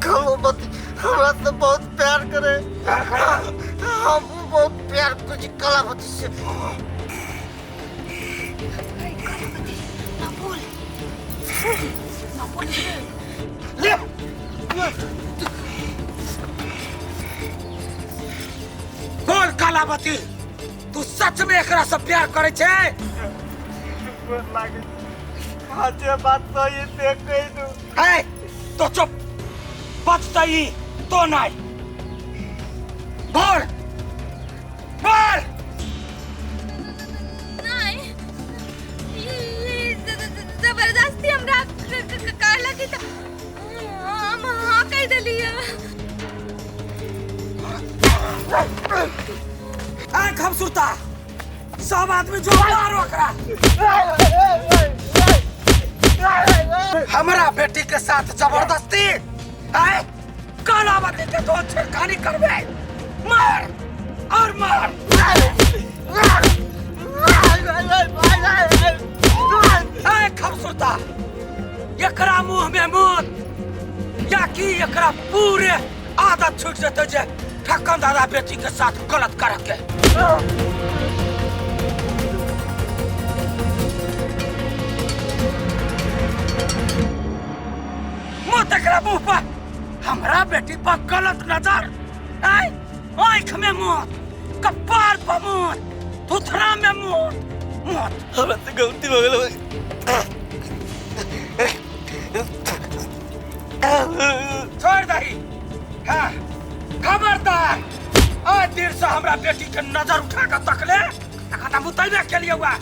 कलावती हमरा से बहुत प्यार करे। हम बहुत प्यार करै छी कलावती से। कलावती ना बोल, ना बोल। ले बोल कलावती, तू सच में एकरा से प्यार करे छे? हाँ जे बात सही से कहि दू। ए तो चुप, बचतई तो नहीं। बोल बोल। नहीं, ई जबरदस्ती हमरा कहला कि त हम हाँ कह देलियै। ए खमसुरता, सब आदमी जो मारो एकरा। हमरा बेटी के साथ जबरदस्ती आए कलावती के तो छेड़खानी करबे, मार और मार। ए खमसुरता, एकरा मुंह में मुत या कि एकरा पूरे आदत छूट जेतै जे ठक्कन दादा बेटी के साथ गलत करे के। मुत एकरा मुंह पर, हमरा बेटी पर गलत नजर। आय आँख में मुत, कपार पर मुत, थुथरा में मुत, मुत। हमरा से गलती हो गेल। छोड़ दही। हाँ खबरदार, आज देर से हमरा बेटी के नजर उठा के तकले तखन हम उतरबे के लिए हुआ।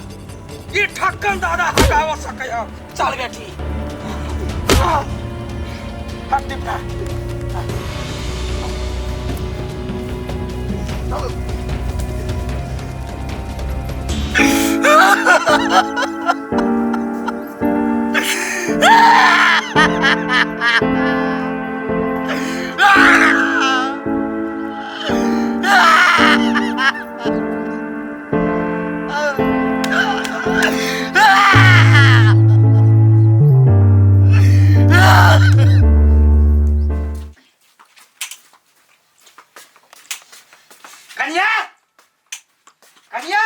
ई ठक्कन दादा हटाव सके हो। चल बेटी, हट दिपा। कन्या, कन्या,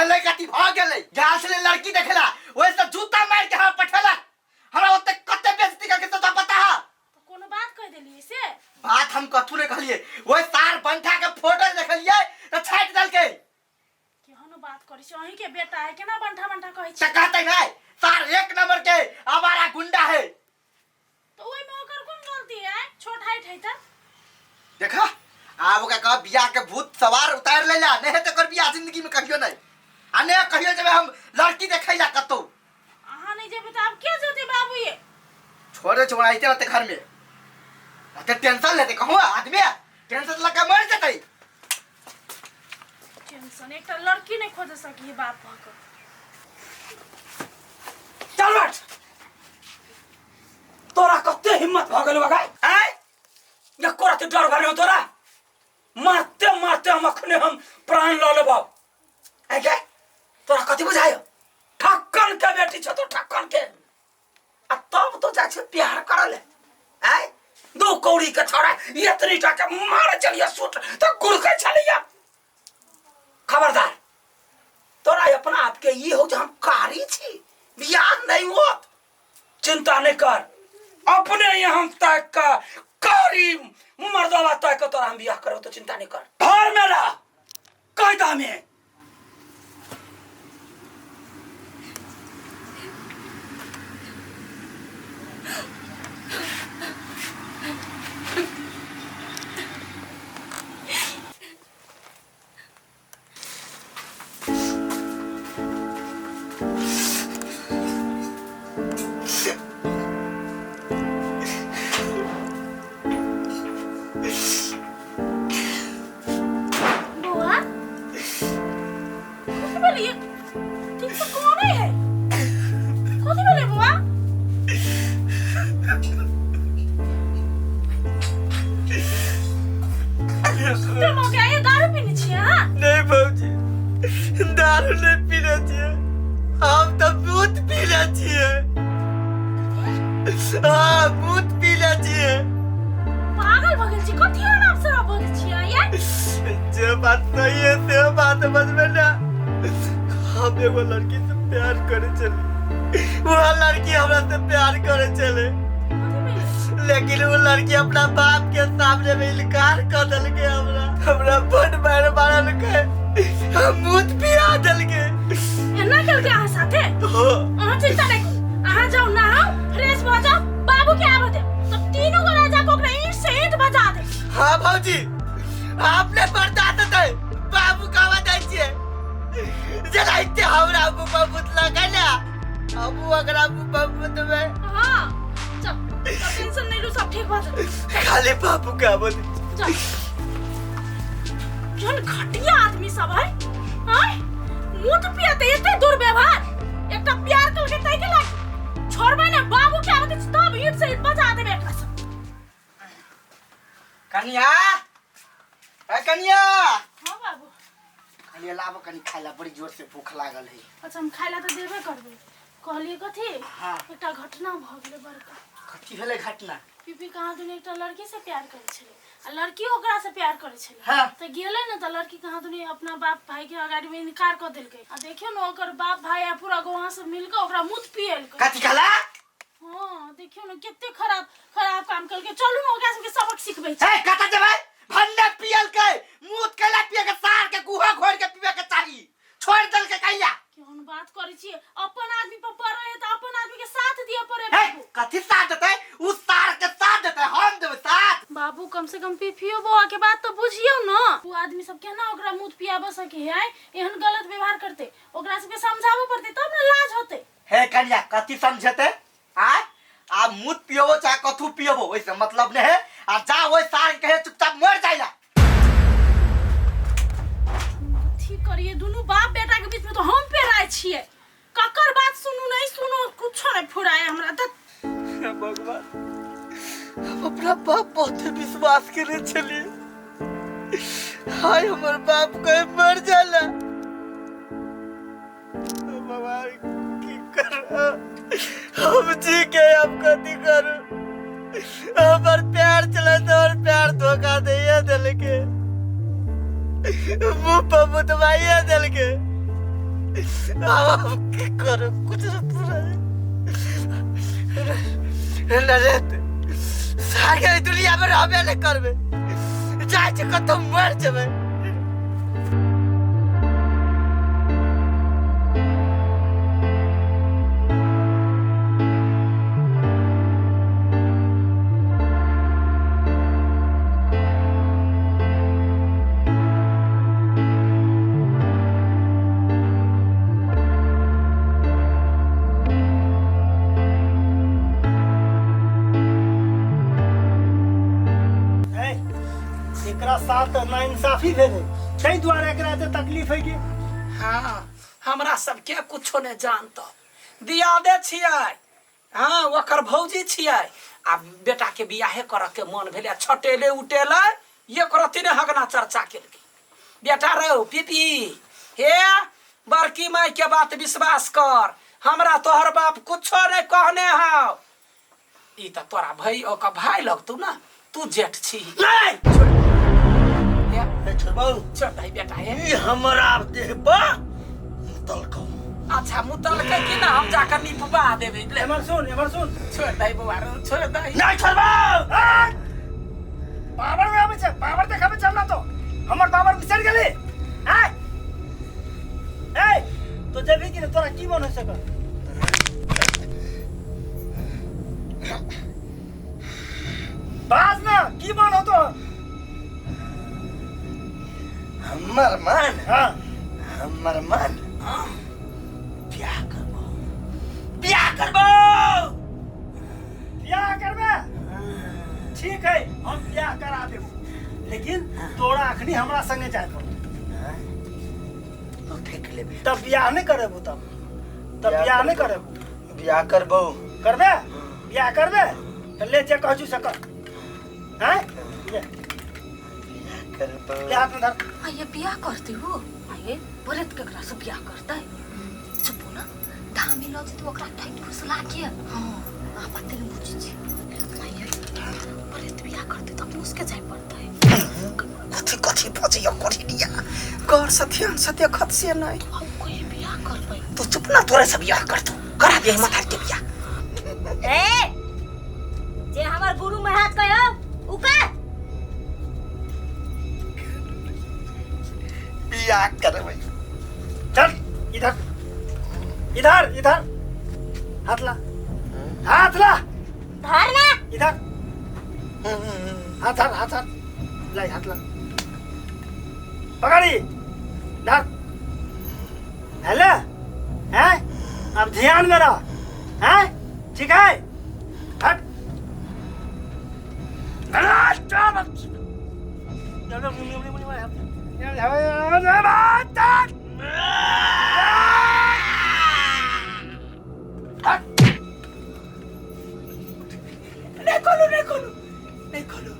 लड़का ती भऽ गेलै। गेल छलै लड़की देखेला, ओहि से जूता मारि के हमरा पठेलक। हमरा ओते कते बेइज्जती करके तोरा पता है? कोनो बात कह देलियै से? बात हम कथू नहीं कहलिए, ओहि सार बंठा के फोटो देखलिए त छाटि देलकै। केहनो बात करै छी, अहीं के बेटा है, केना बंठा बंठा कहै छी? से कहतै नहीं, सार एक नंबर के आवारा गुंडा है। तो ओहि में ओकर कोन गलती है? छोट हाइट है त। देखा आब ओकरा कह बियाह के भूत सवार उतार ले ला, नहीं तो कर बियाह जिंदगी में कहियो नहीं। आ नहीं कहियो जब हम लड़की देखै ला कतौ। अहाँ नहीं जेबै त आब के जेतै बाबू? ये छोड़े छोड़ाइते रहते घर में, अते टेंशन लेते कहूँ आदमी टेंशन लगा मर जतै। टेंशन एकटा लड़की नहीं खोज सकी बाप भऽ कऽ। चल बैठ, तोरा कते हिम्मत भऽ गेल बगाई? आय एको राति डर भरे हो तोरा? मारते मारते हम अखने हम प्राण लऽ लेबौ। आय गे, तोरा कथी बुझायो? ठक्कन के बेटी छौ तो ठक्कन के, आ तब तो जाइ छै प्यार करल। आय दू कौड़ी के छोड़ा एतनी टा के मारे चलिए सूट तो गुड़कै छलिए। खबरदार, तोरा अपना आप के ई हो जे हम कारी छी, बियाह नहीं होत। चिंता नहीं कर, अपने यहाँ हम तय का कारी मर्दवा तय के तोरा हम बियाह करब, तो चिंता नहीं कर। घर में रह कायदा में। बौआ कथी भेलै? ठीक से कोने है? कथी भेलै बौआ? सुते मौका ये दारू पीने छियै अहाँ? नहीं भौजी, दारू नहीं पीने छियै, हम तो दूध पी पीले छियै। हाँ, मूत पीले छियै। पागल भऽ गेल छी कथी अनाप शराब बजै छियै यार? जे बात सही है से बात बजबै ना। हम एगो लड़की से प्यार करे छली, वह लड़की हमरा से प्यार करे छले, लेकिन वो लड़की अपना बाप के सामने में इनकार कर देलकै। हमरा हमरा बड मार मारलकै, हम मूत पिया देलकै। एना केलकै अहाँ साथे? हाँ। अहाँ चिंता नहि करू, अहाँ जाउ नहाउ, फ्रेश भऽ जाउ, बाबू के आबऽ देब तब तीनू गोरा जाके ओकरा ईंट से ईंट बजा देब। हाँ भौजी, आपने बर्दाश्त है, बाबू कहवा दै छियै जेना इते हमरा मुँह पर मुत लगैला, हमहूँ ओकरा मुँह पर मुतबै। हाँ चल, टेंशन नहीं लू, सब ठीक भऽ जेतै। खाली बाबू के आबऽ दे। चल। केहन घटिया आदमी सब है, आय मुँह तो पियते एते दुर्व्यवहार। एकटा प्यार करके तै के लागी छोड़बै ने, बाबू के आबऽ दे तब ईंट से ईंट बजा देबै एकरा सब। कनिया, ए कनिया। हाँ बाबू। कनिया लाबो कनि खाय ला, बड़ी जोर से भूख लागल है। अच्छा, हम खाय ला तऽ देबे करबै। कहलियै कथी? हाँ। एकटा घटना भऽ गेलै बड़का। कथी भेलै घटना? पीपी कहाँ दुनू एकटा लड़की से प्यार करै छलै आ लड़की ओकरा से प्यार करै छलै। हाँ। तऽ गेलै ने तऽ लड़की कहाँ दुनू अपना बाप भाई के अगाड़ी में इनकार कऽ देलकै आ देखियौ ने ओकर बाप भाई आ पूरा गाँव सब मिलके ओकरा मुत पियलकै। कथी कहला? हाँ, देखियौ ने कते खराब खराब काम केलकै। चलू ने ओकरा सबके सबक सिखबै छी। हे कतऽ जेबै? भन्ने पियलकै, मुत कैला पिए के, सार के गुहा घोर के पीबे के चाही, छोड़ देलकै कैला? केहन बात करै छियै, अपन आदमी पर पड़ै है तऽ अपन आदमी के साथ दिअ पड़े। हे बाबू कथी साथ देतै? उ सार के साथ देतै, हम देबै साथ। बाबू कम से कम पीपीओ बौआ के बात तऽ बुझियौ न। उ आदमी सब केना ओकरा मुत पियाबऽ सकै है? एहन गलत व्यवहार करतै, ओकरा सबके समझाबऽ पड़तै तब ने लाज होतै। हे कनिया, कथी समझेतै? आय आ मुत पियबो चाहे कथू पियबो ओइसे मतलब नहीं है। आ जा ओइ सार के कहे चुपचाप मर जाइला। ठीक करिए, दुनू बाप बेटा के बीच में तो हम पेराय छियै। ककर बात सुनू नहीं सुनू कुछो नहीं फुराए हमरा त। हे भगवान, हम अपना बाप बहुत विश्वास करे छलिए, हाय हमर बाप कहे मर जाला। भगवान की कर, हम जी के अब कथी करू? हमर प्यार चले तो और प्यार धोखा दैया देलके, मुंह पर मुतवाइया देलके। अब हम की करू? कुछ नहीं पूरा नरेत सारे दुनिया में रहबे नहीं करबे, जाइ छी कतौ मर जेबै। एकरा साथ नाइंसाफी भेलै, ताहि दुआरे एकरा एते तकलीफ है कि। हाँ, हमरा सबके कुछो नहीं जानतो, दियादे छियै, हाँ ओकर भौजी छियै, आ बेटा के बियाहे करऽ के मन भेलै आ छटेले उटेले ये करती ने हगना चर्चा केलकै। बेटा रौ पीपी, हे बड़की माय के बात विश्वास कर, हमरा तोहर बाप कुछो नहीं कहने हौ। ई तऽ तोरा भाई ओकर भाई लगतौ ना, तू जेठ छी। नहीं हे, छोड़बौ। छोड़ दही बेटा। हे ई हमरा देह पर मुतलकौ। अच्छा मुतलकै कि ना, हम जाकर निपवा देबै। ले एमहर सुन, एमहर सुन। छोड़ दही बौआ रौ, छोड़ दही। नहीं छोड़बौ। पावर में आबै छै, पावर देखाबै छै हमरा तो। हमर पावर बिसरि गेली? आय ए तो जेबही कि नहि? तोरा की मन होइ सकर? बाज ना, की मन हो तो? हमर मन? हाँ, हमर मन बियाह करबो, बियाह करबो। बियाह करबे? ठीक है, हम बियाह करा देबो, लेकिन तोरा अखनी हमरा संगे जाय पड़तौ। तो फेंक लेबे। तब बियाह नहीं करेबो? तब तब बियाह नहीं करेबो? बियाह करबो। करबे? बियाह करबे तऽ ले, जे कहै से कर। हैं, ले। करबो। ले, हाथ में धर। आइए बियाह करते हो? आइए बोले तो केकरा से बियाह करता है? चुप हो ना धामी। लऽ जेतै ओकरा ठकि फुसला के। हँ, अहाँ बाते नहि बुझै छी। प्रेत बियाह करतै तऽ अपनो सबके जाय पड़तै। कथी कथी बजैया कोढ़िनिया, गौर से ध्यान से देखत से नहीं। हम कोई बियाह करबै? तू चुप ना, तोरे से बियाह करतौ, करा दे माथा के बियाह। ए जे हमर गुरु महाराज कहो उ का बियाह करबै। चल इधर इधर इधर, हाथ ला, हाथ ला। धर ना। इधर हाथ धर, हाथ धर, ला हाथ ला, पकड़ी धर। हेलो हैं, अब ध्यान में रहो हैं, ठीक है? हट। नहीं खोलू, नहीं खोलू, नहीं खोलू।